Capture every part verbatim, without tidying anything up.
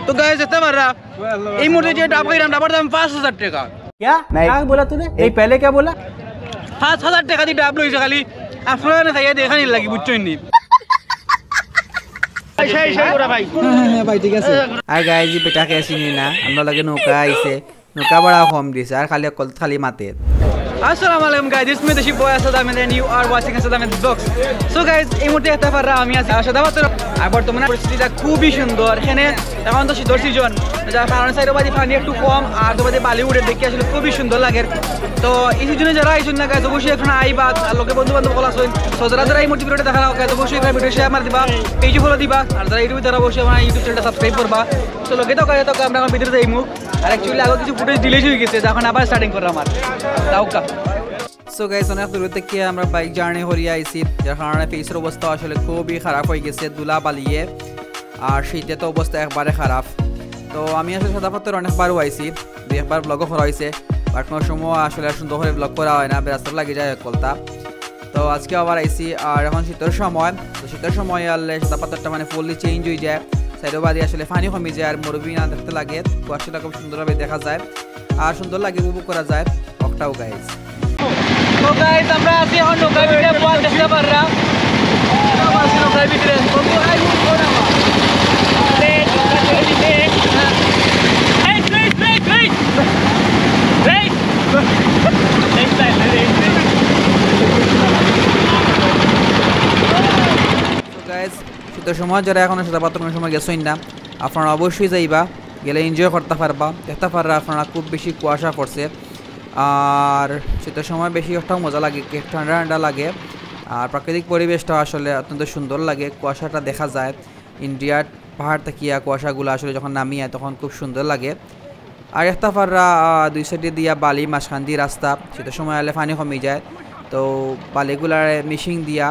তো গাইস, দেখতে পাররা, এই মুহূর্তে যে ডাব খাইলাম, ডাবের দাম পাঁচ হাজার টাকা। क्या? नहीं। क्या बोला तूने? नहीं, पहले क्या बोला? পাঁচ হাজার টাকা দি ডাব লইছে খালি। আপনারা না খাইয়া দেখেন লাগি, বুঝছইন নি? হ্যাঁ, হ্যাঁ, হ্যাঁ, ভাই, ঠিক আছে। আর গাইস, ই বেটা কে চিনি না, আমরা লগে নৌকা আইছে, নৌকা ভাড়া কম দিছে, আর খালি অকল খালি মাতে। আসসালামু আলাইকুম guys, it's me the ship boy Asad Ahmed and you are watching Asad Ahmed Vlogs. So guys, এই মুহূর্তে দেখতে পাররা আমি আছি, আহ, সদা পাথর। আর বর্তমানে পরিস্থিতিটা খুবই সুন্দর। এখানে এখন তো শীতর সিজন, যার কারণে সাইডো বাদি পানি একটু কম, আর তো বাদে বালি উঠে দেখি আসলে খুবই সুন্দর লাগে। তো এই সিজনে যারা আইছইন না গাইস, অবশ্যই আপনারা আইবা, আর লগে বন্ধু বান্ধব অকল আছইন। তো যারা যারা এই মুহূর্তে ভিডিওটা দেখা গাইস, অবশ্যই আপনারা ভিডিও শেয়ার মারি দিবা, পেজে ফলো দিবা, আর যারা ইউটিউবে তারা অবশ্যই আমার ইউটিউব চ্যানেলটা সাবস্ক্রাইব করবা। তো লগে তো গাইস, তো আমরা এখন ভিতরে যাইমু। আর actually আগে কিছু ফুটেজ ডিলিট হয়ে গেছে, তো এখন আবার স্টার্টিং করলাম আর। তাওকা। সো গাইস, অনেক দূর থেকে আমরা বাইক জার্নি করিয়া আইছি, যার কারণে ফেসর অবস্থা আসলে খুবই খারাপ হয়ে গেছে ধুলা বালিয়ে, আর শীতে তো অবস্থা একবারে খারাপ। তো আমি আসলে সদা পাথর অনেকবারও আইছি, দুই একবার ব্লগও করা হয়েছে, বাট কোনো সময় আসলে আর সুন্দর করে ব্লগ করা হয় না, ব্যস্ততা লাগি যায় অকলতা। তো আজকে আবার আইছি, আর এখন শীতর সময়, তো শীতর সময় আইলে সদা পাথরটা মানে ফুললি চেঞ্জ হয়ে যায়, সাইডো বাদি আসলে পানি কমি যায়, আর মরুভূমি না দেখতে লাগে, কুয়াশাটা খুব সুন্দরভাবে দেখা যায়, আর সুন্দর লাগে, উপভোগ করা যায় অকটাও গাইস। তো গাইস, আমরা আছি এখন নৌকার ভিতরে, বল দেখতে পাররা। আমরা আছি নৌকার ভিতরে। বন্ধু, হাই, হুন, কোন আমার? আরে, নৌকা চলে দিতে। এই, wait, wait, wait। Wait। এই, wait, wait, wait। তো গাইস, শীতর সময় যারা এখনো সদা পাথর কোনো সময় গেছইন না, আপনারা অবশ্যই যাইবা, গেলে এনজয় করতে পারবা। দেখতে পাররা আপনারা খুব বেশি কুয়াশা পড়ছে, আর শীতর সময় বেশি একটা মজা লাগে, কি ঠান্ডা ঠান্ডা লাগে, আর প্রাকৃতিক পরিবেশটা আসলে অত্যন্ত সুন্দর লাগে। কুয়াশাটা দেখা যায় ইন্ডিয়ার পাহাড় থাকিয়া, কুয়াশাগুলো আসলে যখন নামিয়া তখন খুব সুন্দর লাগে। আর দেখতে পাররা, আহ, দুই সাইডে দিয়া বালি, মাঝখান দিয়া রাস্তা, শীতর সময় আইলে পানি কমি যায়, তো বালিগুলার মিশিং দিয়া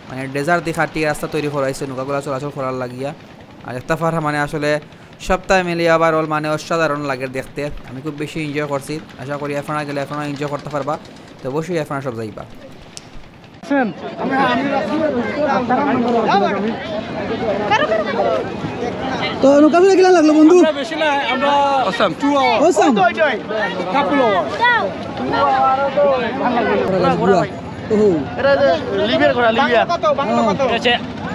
মানে ড্রেজার দি কাটিয়া রাস্তা তৈরি করা হয়েছে নৌকাগুলা চলাচল করার লাগিয়া। আর দেখতে পাররা মানে আসলে সবটাই মিলিয়া overall মানে অসাধারণ লাগে দেখতে। আমি খুব বেশি এনজয় করছি, আশা করি আপনারা গেলে আপনারা এনজয় করতে পারবা। তো অবশ্যই আপনারা সব যাইবা। তো নৌকা চড়ে কিলা লাগলো বন্ধু? আমরা বেশি না, আমরা Awesome। Two hours। Awesome। Couple hours। ভালো লাগলো, ঘোড়া। ওহো। এটা যে লিবিয়ার ঘোড়া, লিবিয়া। ও। এটা হচ্ছে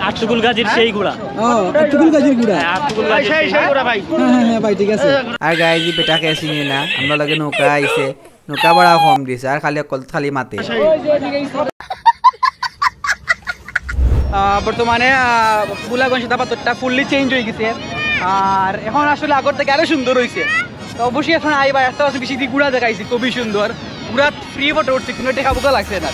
আর্তুগুল গাজীর সেই ঘোড়া। ও, আর্তুগুল গাজীর ঘোড়া। হ্যাঁ, আর্তুগুল গাজীর সেই, সেই। সেই ঘোড়া ভাই। হ্যাঁ, হ্যাঁ, হ্যাঁ, ভাই, ঠিক আছে। আর গাইস, ই বেটাকে চিনি না, আমরা লগে নৌকা আইছে, নৌকা ভাড়া কম দিছে, আর খালি অকল খালি মাতে। আহ, বর্তমানে, আহ, ভোলাগঞ্জ সদা পাথরটা ফুললি চেঞ্জ হয়ে গেছে, আর এখন আসলে আগর থেকে আরো সুন্দর হয়েছে। তো অবশ্যই এখন আইবা, একটা আছে বেশি ঘোড়া দেখাইছি, খুবই সুন্দর ঘোড়া। ফ্রি ফটো উঠছে, কোনো টাকা বুকা লাগছে না।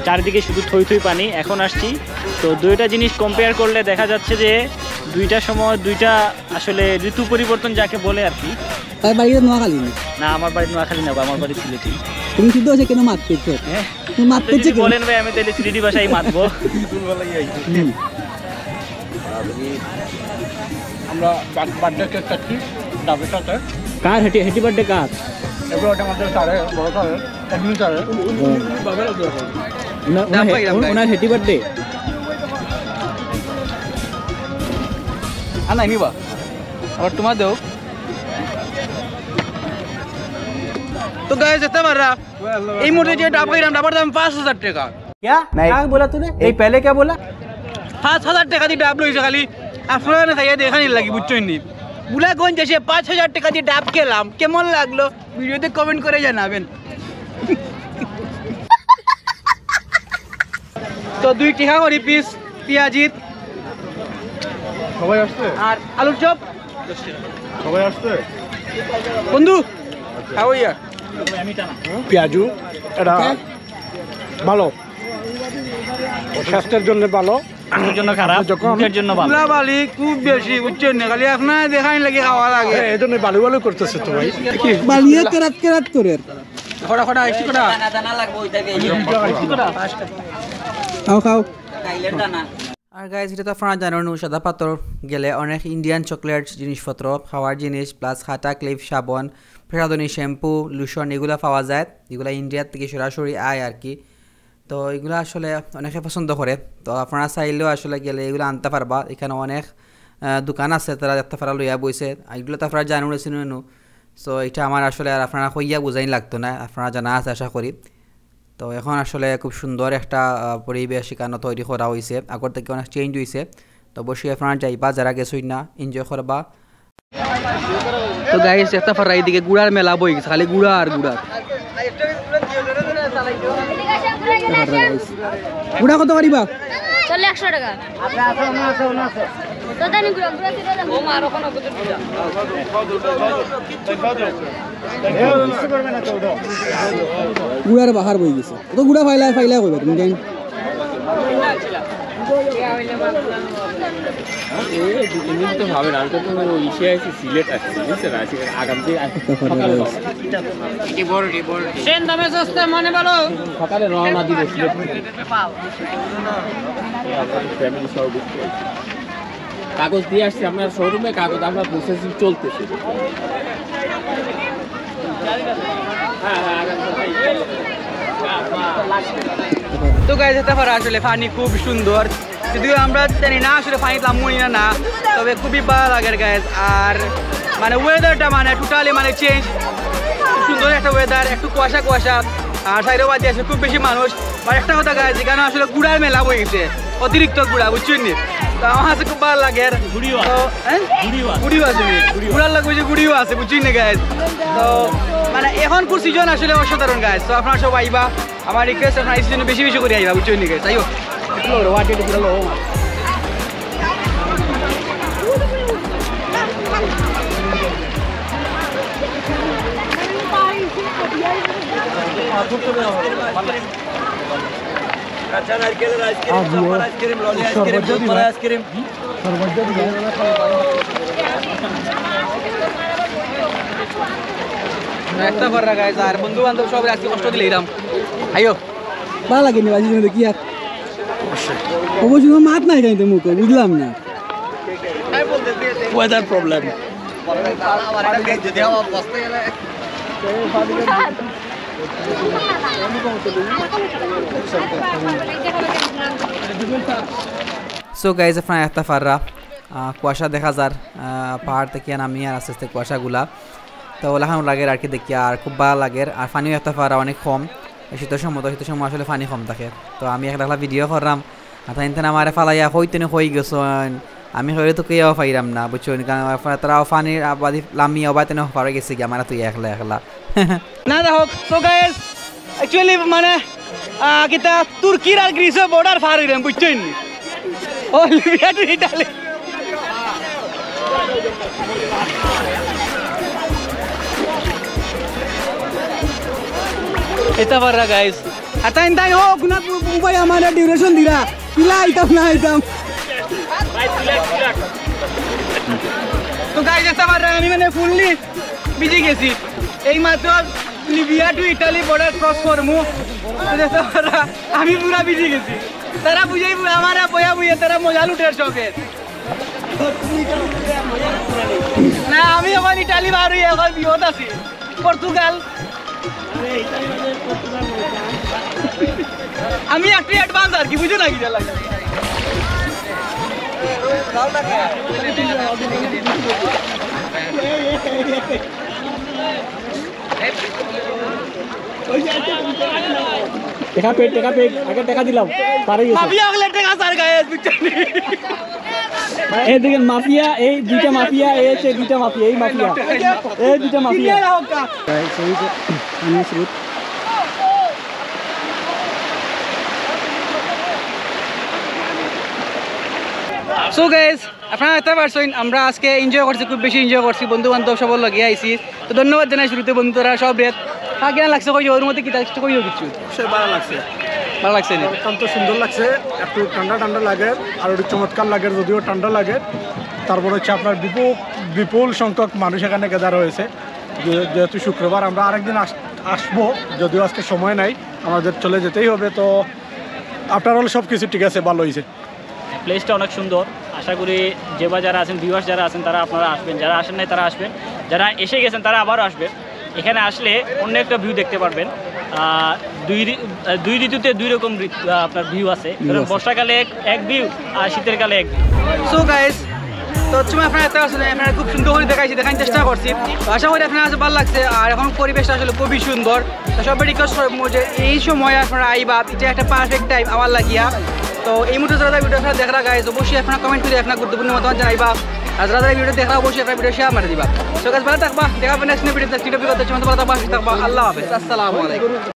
চারিদিকে শুধু থই থই পানি। এখন আসছি, তো দুইটা জিনিস কম্পেয়ার করলে দেখা যাচ্ছে যে দুইটা সময় দুইটা আসলে ঋতু পরিবর্তন যাকে বলে আর কি। তার বাড়ি তো নোয়াখালী না? না, আমার বাড়ি নোয়াখালী না, আমার বাড়ি সিলেটি। তুমি শুধু আছে কেন মাত পেয়েছো? হ্যাঁ? তুমি মাত আপনি পেয়েছো যদি কেন? বলেন ভাই, আমি তাহলে সিলেটি ভাষায় মাতবো। হুম। আমরা বার্থডে কেক কাটছি ডাবের সাথে। কার হ্যাপি, হ্যাপি বার্থডে কার? এগুলো ওটা আমাদের স্যারের, বড় স্যারের, অ্যাডমিন স্যারের। ও। না, ওনার ডাব হে-, খাইলাম, ওনার হ্যাপি বার্থডে। আর নাই নিবা? আবার তোমার দেও। তো গাইস, দেখতে পাররা, এই মুহূর্তে যে ডাব খাইলাম, ডাবের দাম পাঁচ হাজার টাকা। क्या? नहीं। क्या बोला तूने? नहीं, पहले क्या बोला? পাঁচ হাজার টাকা দি ডাব লইছে খালি। আপনারা না খাইয়া দেখেন লাগি, বুঝছইন নি? ভোলাগঞ্জ এসে পাঁচ হাজার টাকা দি ডাব খেলাম, কেমন লাগলো? ভিডিওতে কমেন্ট করে জানাবেন। তো দুই টাকা করি পিস পিয়াজিত। সবাই আসছে? আর আলুর চপ। সবাই আসছে? বন্ধু, খাও ইয়া। পিয়াজু, এটা ভালো, স্বাস্থ্যের জন্য ভালো। স্বাস্থ্যের জন্য খারাপ, যখন মুখের জন্য ভালো। ধুলাবালি খুব বেশি, বুঝছেন না? খালি আপনারা দেখাই লাগি খাওয়া লাগে। হ্যাঁ, এই জন্য বালু বালু করতেছে তো ভাই। বালিয়ে কেরাত কেরাত করে। খড়া খড়া, একটু খড়া। খাও, খাও। আর গাইস, এটা তো আপনারা জানেন, সাদা পাথর গেলে অনেক ইন্ডিয়ান চকলেট জিনিসপত্র, খাওয়ার জিনিস, প্লাস হাটা ক্লিপ, সাবান, প্রসাধনী, শ্যাম্পু, লোশন এগুলা পাওয়া যায়, যেগুলা ইন্ডিয়ার থেকে সরাসরি আয় আর কি। তো এগুলা আসলে অনেকে পছন্দ করে। তো আপনারা চাইলেও আসলে গেলে এগুলা আনতা পারবা। এখানো অনেক, আহ, দোকান আছে, তারা দেখতা পাররা লইয়া বইছে। আর এগুলা তো আপনারা জানইন, চিনইন। So ইটা আমার আসলে আর আপনারা কইয়া বুঝাইন লাগতো না, আপনারা জানা আছে আশা করি। তো এখন আসলে খুব সুন্দর একটা, আহ, পরিবেশ এখানো তৈরি করা অইছে, আগর থাকি অনেক change অইছে। তো অবশ্যই আপনারা যাইবা, যারা গেছইন না, enjoy করবা। তো guys, দেখতা পাররা এইদিকে ঘুড়ার মেলা বই গেছে, খালি ঘুড়া আর ঘুড়া। ঘুড়া কত করিবা? চললে একশো টাকা। তো জানি ঘুড়া, ঘুড়া কিলো দেখো। ঘুড়ার বাহার বই গেছে। তো ঘুড়া ফাইলা, ফাইলা কইবা তুমি, জানি। এই দু তিন দিন তো হবে না, আমি তো কোনো ইসে আছি, সিলেট আছি, বুঝছেন? আছি আগামী দিন, আছি সকালে রওনা। ট্রেন দামে সস্তা, মনে ভালো। সকালে রওনা দিব সিলেট থেকে। এই আপনার ফ্যামিলি সহ ঘুরতে আসছি। কাগজ দিয়ে আসছি আপনার শোরুমে, কাগজ আপনার প্রসেসিং চলতেছে। তো গাইস, দেখতা পাররা আসলে পানি খুব সুন্দর, যদিও আমরা জানি না আসলে পানিত লামমু নি না, না, তবে খুবই ভালা লাগের গাইস। আর মানে ওয়েদারটা মানে টোটালি মানে চেঞ্জ, খুব সুন্দর একটা ওয়েদার, একটু কুয়াশা কুয়াশা, আর সাইডে বাদে আছে খুব বেশি মানুষ। আর একটা কথা গাইস, এখানো আসলে ঘুড়ার মেলা বই গেছে, অতিরিক্ত ঘুড়া, বুঝছইন নি? তো আমার কাছে খুব ভালা লাগের। ঘুড়িও আছে। তো, হ্যাঁ? ঘুড়িও আছে। ঘুড়িও আছে নি? ঘুড়িও। ঘুড়ার লগে অউ যে ঘুড়িও আছে, বুঝছইন নি গাইস? তো মানে এখন খুব সিজন আসলে অসাধারণ গাইস। তো আপনারা সব আইবা, আমার রিকোয়েস্ট, আপনারা এই সিজনে বেশি বেশি করি আইবা, বুঝছইন নি গাইস? আইও। একটু লো, ওয়াটার একটু লো। কাঁচা নারকেলের আইসক্রিম, আর দিয়ে চাপার আইসক্রিম, ললি আইসক্রিম, শরবত দুধ দিবা। কলা আইসক্রিম। শরবত দিয়ে দিবা। দেখতা পাররা গাইস, আর বন্ধু বান্ধব সবরে আজকে কষ্ট দিলাইরাম। আইও। ভালা লাগেনি বাজি দেখি আর। অবশ্য কোনো মাত নাই তাইতে মুখো, বুঝলাম না। Weather problem. So guys, আপনারা দেখতা পাররা, আহ, কুয়াশা দেখা যার, আহ, পাহাড় থাকি নামি আর আস্তে আস্তে কুয়াশাগুলা। তো অলাখান লাগের আর কি দেখিয়া, আর খুব ভালা লাগের। আর পানিও দেখতা পাররা অনেক কম, এই শীতর সময় তো, শীতর সময় আসলে পানি কম থাকে। তো আমি এক লাখলা ভিডিও কররাম, আর তাইন তাইন আমারে ফালাইয়া কই তনে কই গেছইন, আমি কইলে তো কেউ পাইরাম না, বুঝছইন নি? কারণ তারা পানির আবাদি লামিয়া ওবায় তনে পারে গেছে গিয়া, আমারে তুই একলা একলা। না, না হোক। So guys, actually মানে, আহ, কিতা তুর্কির আর গ্রিসর বর্ডার পার অইরাম, বুঝছইন নি? ও, লিবিয়া to ইটালি। দেখতা পাররা guys। আর তাইন তাইন, ও, গুনা উবাই আমারে ডিউরেশন দিরা। কিলা আইতাম না আইতাম। তো guys, দেখতা পাররা আমি মানে fully ভিজি গেছি। এই মাত্র Libya to Italy border cross করমু। তো দেখতা পাররা আমি পুরা ভিজি গেছি। তারা বুঝাই আমারে বইয়া বইয়া তারা মজা লুটের শখে। না, আমি এখন ইটালি বার অইয়া এখন বিয়ত আছি। পর্তুগাল। আমি একটু অ্যাডভান্স আর কি, বুঝো না কি জ্বালা? টেকা পেড, টেকা পেড, আগে টেকা দিলাম, পারে গেছে। মাফিয়া অকলে টেকা স্যার গায়ে, বুঝছো নি? এই দেখেন মাফিয়া, এই দুইটা মাফিয়া, এই হচ্ছে দুইটা মাফিয়া, এই মাফিয়া, এই দুইটা মাফিয়া। Guys, এই যে পানির স্রোত। So guys, আপনারা দেখতা পারছইন, আমরা আজকে এনজয় করছি, খুব বেশি এনজয় করছি, বন্ধু বান্ধব সবর লগে আইছি। তো ধন্যবাদ জানাই শুরুতে বন্ধুরা সবরে। হ্যাঁ, কেমন লাগছে কইও, ওর মধ্যে কি লাগছে কইও কিছু? অবশ্যই ভালা লাগছে। ভালা লাগছে নি? অত্যন্ত সুন্দর লাগছে, একটু ঠান্ডা ঠান্ডা লাগে, আর একটু চমৎকার লাগে, যদিও ঠান্ডা লাগে। তারপর হচ্ছে আপনার বিপুল, বিপুল সংখ্যক মানুষ এখানে গ্যাদার হয়েছে। যে-, যেহেতু শুক্রবার, আমরা আরেকদিন আস-, আসবো, যদিও আজকে সময় নাই, আমাদের চলে যেতেই হবে। তো আফটার অল সব কিছু ঠিক আছে, ভালো হয়েছে। প্লেসটা অনেক সুন্দর। আশা করি যে বা যারা আছেন, ভিউয়ার্স যারা আছেন, তারা আপনারা আসবেন, যারা আসেন নাই তারা আসবেন, যারা এসে গেছেন তারা আবারও আসবেন। এখানে আসলে অন্য একটা ভিউ দেখতে পারবেন। আহ, দুই ঋ- আহ, দুই ঋতুতে দুই রকম ঋতু, আহ, আপনার ভিউ আছে। কারণ আছে। বর্ষাকালে এক এক ভিউ, আর শীতের কালে এক ভিউ। সো গাইস, তো হচ্ছে আপনারা এত আসলে আপনারা খুব সুন্দর করে দেখাইছি, দেখার চেষ্টা করছি। তো আশা করি আপনার কাছে ভালো লাগছে। আর এখন পরিবেশটা আসলে খুবই সুন্দর। তো সবাই রিকোয়েস্ট করবো যে এই সময় আপনারা আইবা, এটা একটা পারফেক্ট টাইম আমার লাগিয়া। তো এই মুহূর্তে যারা ভিডিও আপনারা দেখরা গাইস, অবশ্যই আপনারা কমেন্ট করে আপনার গুরুত্বপূর্ণ মতামত জানাইবা। আর যারা যারা ভিডিও দেখরা অবশ্যই আপনারা ভিডিও শেয়ার মারি দিবা। সো গাইস, ভালো থাকবা, দেখা হবে নেক্সট ভিডিওতে। ঠিক আছে, আল্লাহ হাফেজ, আসসালামু আলাইকুম।